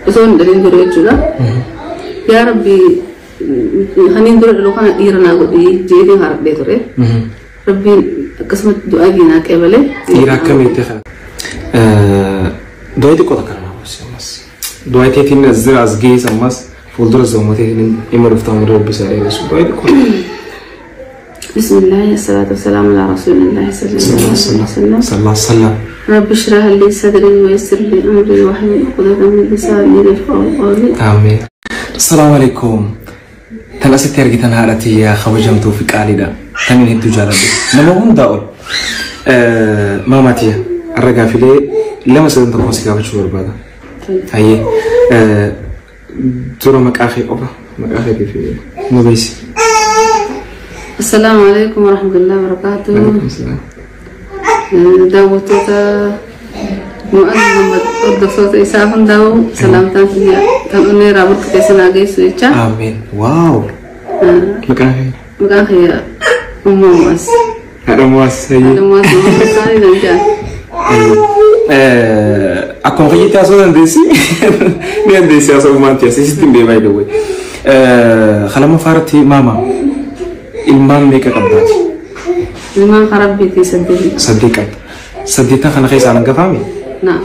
Osoo hin dhalin dura jechuudha. Yaa Rabbi, haniin dura dhalu kana dhiira naa godhi jeetiin haradhee ture. Rabbiin akkasumatti du'aa diinaa qeebalee. Dhiira akkamitti kana? Du'aa xiqqoo takka namaa gorsi ammas. Du'aa teetiin as jira as geessa ammas fuuldura zoomateetiin dhimma dhuftaa umurii Rabbi isaa dheeressu. Du'aa xiqqoo. بسم الله الصلاة والسلام على رسول الله صلى الله عليه وسلم. Sallallahu sallam. رب اشرح لي صدري ويسر لي أمري واحلل عقدة من لساني يفقهوا قولي. Ameen. Assalaamu alaikum. Tan asitti argitan haadha tiyyaa kabajamtuu fi qaaliidha. Taniin hedduu jaaladhu. Nama hundaa ol. Maamaa tiyya har'a gaafilee lama sadan tokko si gaafachuu barbaada. Hayyee. Dura maqaa kee qofa maqaa keetii fi nu beeksi. السلام عليكم ورحمة الله وبركاته. Alaikum salaam. Daawwattoota Mu'aaz Muhammad, hordoftoota isaa hundaa'u, salaamtaan kiyya kan onnee irraa burqite sanaa geessu jecha. Ameen. Wow. Maqaan kee? Maqaan kiyya Ummu Mu'aaz. Haadha Mu'aaz. Hayyee. Haadha Mu'aaz Muhammad Saanii nan jedhan. Akkuma kiyyitti haasa'uu dandeessi. Ni dandeessi haasa'uu maanti asii sitti hin beekaa by the way. Kalama faaratti maama ilmaan meeqa qabdaati? Ilmaan karabbiitii saddeeti. Saddeet qabda. Saddeettan kana keessaa hangafaami? Naa.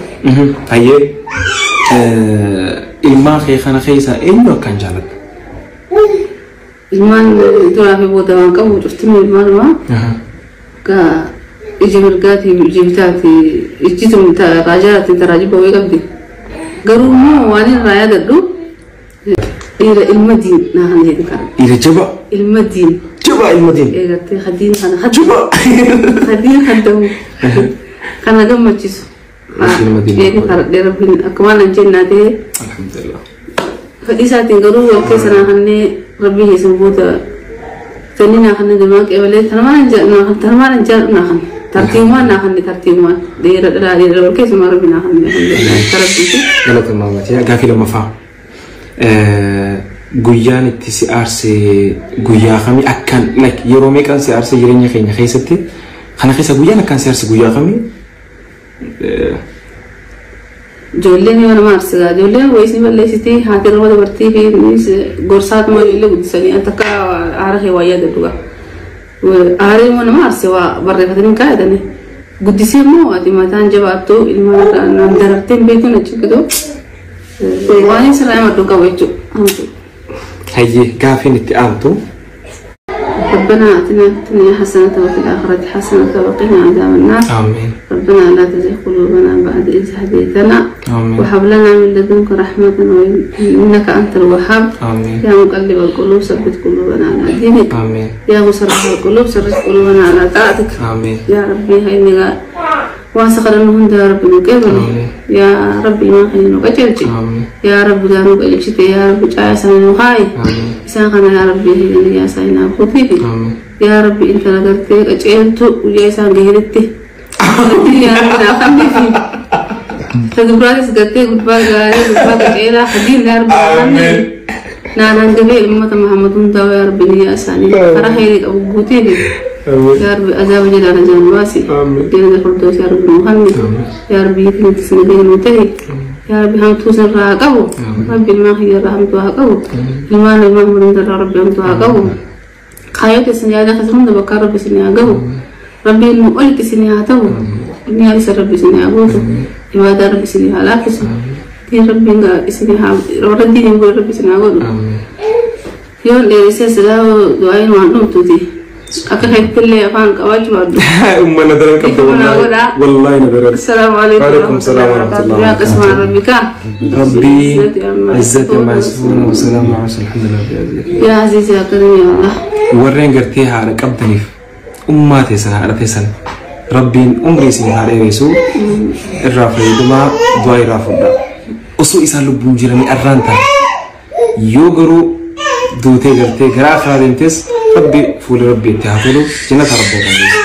Hayyee, ilmaan kee kana keessaa eenyu akkaan jaallatta? Ilmaan duraa fi booda waan qabu cuftinuu ilmaanumaa. Gaa ija mirgaatii ija bitaati ijji tun raajaatiin taraajii ba'uu qabdi. Garuu immoo waan irraa yaadadhu dhiira ilma diin naa kan jedhu kana. Dhiira jabaa. Ilma diin. Jabaa ilma diin. Eegattee hadiin kana Jabaa. Hadiin haddamu kana gammachiisu. Ilma diin. Eegi karadhee Rabbiin akkuma nan jennaa ta'e Alhamdulillah. fedhii isaatiin garuu wal keessa naa kannee Rabbii keessan booda tanni naa kannee deemaa qeebalee tanumaan hin jaalladhu naa kanne tartiibumaan naa kanne, tartiibumaan dhiira dhalaa dhiira wal keessumaa Rabbi naa kanne, alhamdulillah rabbiiti. Galata maamatii. Gaafii lammaffaa. Guyyaan itti si aarse guyyaa kamii? Akkaan like yeroo meeqan si aarse jireenya keenya keessatti? Kana keessa guyyaan akkaan si aarse guyyaa kamii? Ijoolleen yoo nama aarsigaa, ijoolleen wayis ni balleessiti, haati irra dabartii fi innis gorsaatuma ijoollee guddisanii takka aara kee waa yaadadhu gaa. Aaree immoo nama aarse waa barreeffatanii hin kaayatanii. Guddisee immoo ati mataan jabaattu ilmaan irraa naan darartee hin beektu na ciqitu waan inni sirraa himadhu qabu jechuudha. Hayyee, gaafiin itti aantu. ربنا آتنا في الدنيا حسنة وفي الآخرة حسنة وقنا عذاب النار. Ameen. ربنا لا تزغ قلوبنا بعد إذ هديتنا Ameen. وهب لنا من لدنك رحمة إنك أنت الوهاب. Ameen. يا مقلب القلوب ثبت قلوبنا على دينك. Ameen. يا مصرف القلوب صرف قلوبنا على طاعتك. Ameen. يا ربي هاي واسق لنا هند يا ربي نقبل. آمين. يا ربي ما خلينا نقجلتي. Ameen. يا ربي لا نقجلتي، يا ربي جاي نخاي. Ameen. إسان خنا يا ربي هي يا ساينا خطيبي. Ameen. يا ربي انت لقرتي قجلت ويا إسان جهلتي يا ربي لا خليني تدبرات قرتي قد بقى قد بقى قجيلة خدين يا ربي. Ameen. نانا قبل أمة محمد يا ربي يا ساني فرحي أبو قوتي. Ameen. يا ربي عذاب جلال جل واسي. آمين. جنة الفردوس يا ربي محمد. آمين. يا ربي يتم تسندين منتهي يا ربي هم توسن راقبو. آمين. ربي ما هي رحمة واقبو المال المهمل من ربي هم تواقبو خايوت سنيا خسرون بكر ربي سنيا قبو ربي المؤلت سنيا تبو نيا ربي سنيا قوتو عبادة ربي سنيا لاكسو دين ربي سنيا ورد دين يقول ربي سنيا قوتو. Ameen. Yoon dheerisee silaa du'aayin waan dhumtuuti akka keettillee afaan qabaachuu baadhu. Umma na daran qabda Ifuma wallahi. godhaa. Wallahi na daran. السلام عليكم. وعليكم السلام ورحمة الله. يا قسم ربك. ربي عزة ما يصفون وسلام على المرسلين الحمد لله رب العالمين. يا عزيز يا كريم يا الله. Warreen gartee haadha qabdaniif ummaa teessan haadha teessan Rabbiin umrii isin haa dheeressu, irraa fayyadamaa, du'aa irraa fudhaa. Osoo isaan lubbuun jiranii arraan ta'a. Yoo garuu duutee gartee gara akhiraa deemtes Rabbi fuula Rabbi itti haa tolu, jannata Rabbi haa geessu.